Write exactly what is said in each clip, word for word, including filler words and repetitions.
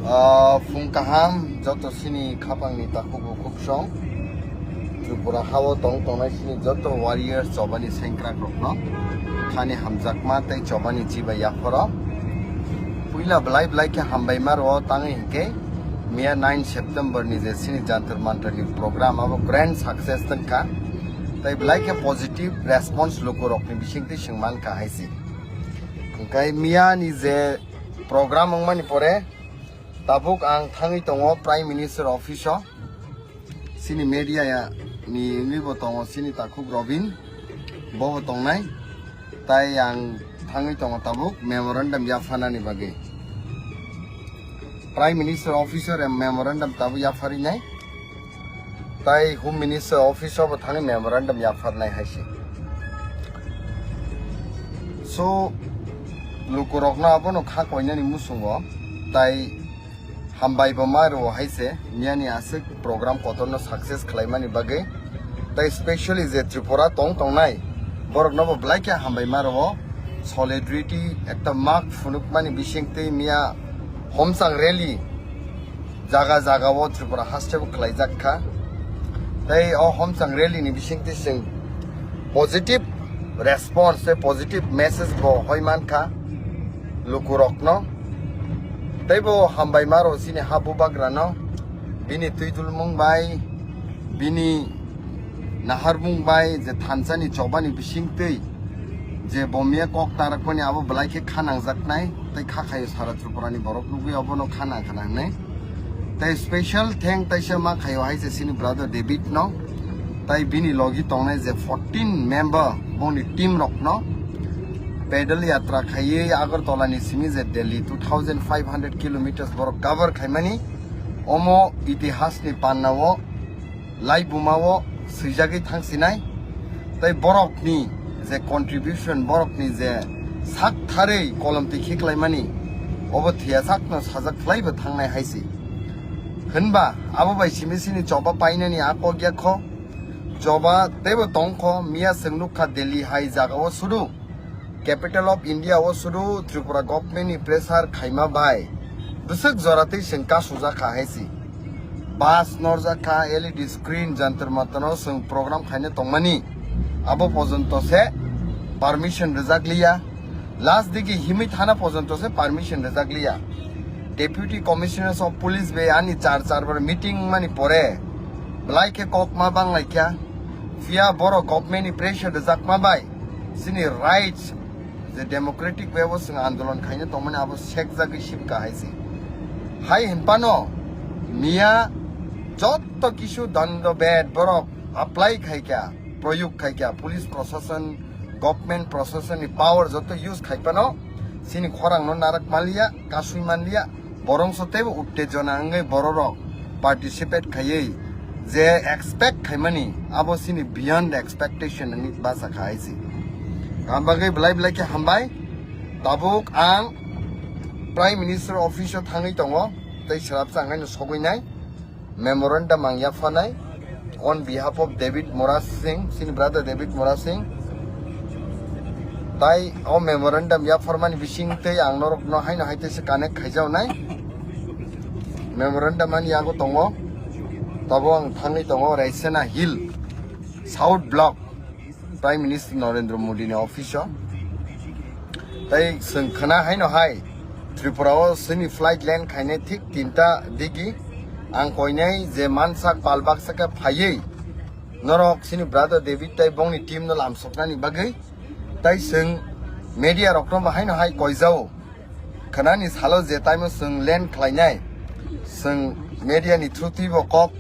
Ah, phung kaham joto sini khapangni takhuk bukhuk song. Tripura hao tong tongnai sini joto warriors chobani sengkrak rokno khani hamjakma tei chobani chiba yaphoro. Puila belai belai khe hambaima rwo tangwi hinkhe miya nine September ni je sini Jantar Mantar ni program abo grand success tongkha. Tei belai khe positive response lukurokni bisingtwi chwng mankha hai se. Hwnkhe miya ni je program wngmani pore tabuk ang thangwi tongo Prime Minister Office o. Sini media ya ni wngwi bo tongo sini takhuk Robin, bo bo tongnai. Tai ang thangwi tongo tabuk memorandum yapharnani bagwi. Prime Minister Office o memorandum tabuk yapharinai. Tai Home Minister Office o bo thangwi memorandum yapharnai hai se. So, lukurokno abono kha koinani musungo, tai hambai bo ma rwo hai se, miyani aswk program kotorno success khlaimani bagwi. Tai specially je Tripura tong tongnai, borokno bo belai khe hambai ma rwo. Solidarity ekta mak phunukmani bisingtwi miya homchang rally jaga jaga o Tripura haste bo khlaijak kha. Tei o homchang rally ni bisingtwi chwng positive response tei positive message bo hoi mankha lukurokno. Tei bo hambai ma rwo sini ha bubagrano, bini twi dulmung bai, bini naharmung bai je thansa ni chobani bisingtwi je bo miya kok tarakmani abo belai khe kha nangjaknai, tei kha khaio sara Tripura ni borok nugwi obono kha nang kha nangnai. Tei special thank taisa ma khaio hai se sini brother David no, tei bini logi tongnai je fourteen member boni team rokno pedal yatra khaiwi Agartala ni simi je Delhi two thousand five hundred kilometers borok cover khaimani, omo itihas ni panna o laibuma o swijagwi thangsinai. Tei borokni je contribution, borokni je sak tharwi kolom twi khiklaimani, obo thwiya sakno sajak khlaibo thangnai hai se. Hwnba abo bai simi sini choba painani a kok ya kho. Choba teibo tong kho, miya chwng nukha Delhi hai jaga o sudu, capital of India o sudu Tripura government ni pressure khaima bai bwswk jora twi chwng kasujak kha hai se. Bus norjak kha, L E D screen, Jantar Mantar o chwng program khaina tongmani, abo pojonto se permission rwjak liya. Last digi himwi thana pojonto se permission rwjak liya. Deputy Commissioners of Police bai ani char char bar meeting mani pore belai khe kok ma banglai kha. Phiya borok government ni pressure rwjakma bai chini rights je democratic way o chwng andolon khaina tongmani abo sekjagwi sibka hai se. Hai hinphano miya jotto kisu dando bed borok apply khai kha, proyog khai kha, police prosason, government prosason ni power jotto use khai phano chini khorang no narak manliya, kasui manliya, borok so teibo uttejona wngwi bororok participate khaiwi je expect khaimani abo chini beyond expectation wngwi bacha kha hai se. Ang bagwi belai belai khe hambai. Tabuk ang Prime Minister Office o thangwi tongo, tei swrapsa ang haino sogwi nai. Memorandum ang yapharnai on behalf of David Murasing, chini brother David Murasing. Tai o memorandum yapharmani bising tei ang norokno haino hai teisa connect khaijaknai. Memorandum ani yago tongo, tabo ang thangwi tongo Raisena Hill South Block, Prime Minister Narendra Modi ni office o. Tai chwng khna haino hai Tripura o chini flight land khainai thik tinta digi ang koinai je mansak pal baksa khe phaiwi norok chini brother David tai bongni team no lamsoknani bagwi. Tai chwng media rok no bo haino hai koijao. Khnani salo je taimo chwng land khlainai, chwng media ni through twi bo kok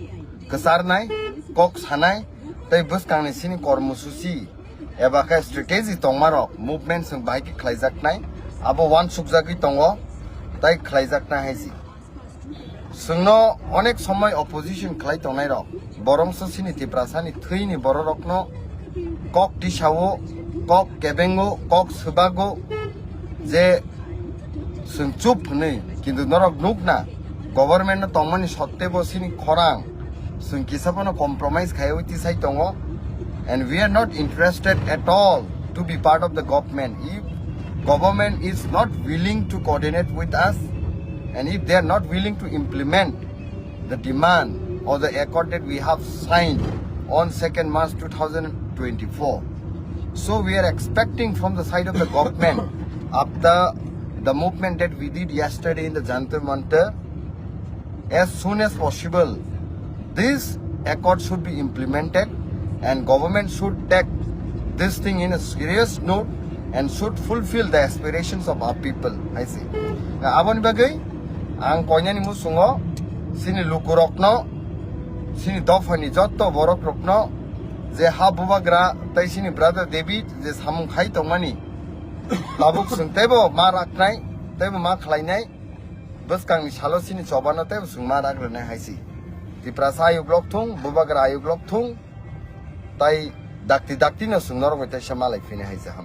kwcharnai, kok sanai, tei bwskangni chini kormosuchi eba khe strategy tongmarok movement chwng bahai khe khlaijaknai, abo uansukjagwi tongo, tai khlaijaknai hai se. Chwngno onek somoi opposition khlai tongnairok, borokso chini Tiprasani thwini bororokno kok tisao, kok kebengo, kok swbago je chwng chup hwnwi, kintu norok nukna government no tongmani sottebo chini khorang chwng kisa phano compromise khaiwi tisai tongo, and we are not interested at all to be part of the government. If government is not willing to coordinate with us, And if they are not willing to implement the demand or the accord that we have signed on second March two thousand twenty-four, so we are expecting from the side of the government, after the movement that we did yesterday in the Jantar Mantar, as soon as possible, this accord should be implemented and government should take this thing in a serious note and should fulfill the aspirations of our people, I say. Aboni bagwi ang koinani musungo sini lukurokno, sini dophani jotto borokrokno, je ha bubagra tai sini brother David je samung khai tongmani, tabuk chwng teibo ma raknai, teibo ma khlainai, bwskangni salo sini chobano teibo chwng ma rak rwnai hai si. Tiprasa ayuk lok thung, bubagra ayuk lok thung, tai dakti dakti no chwng norok bai teisa malai phini hai se ham.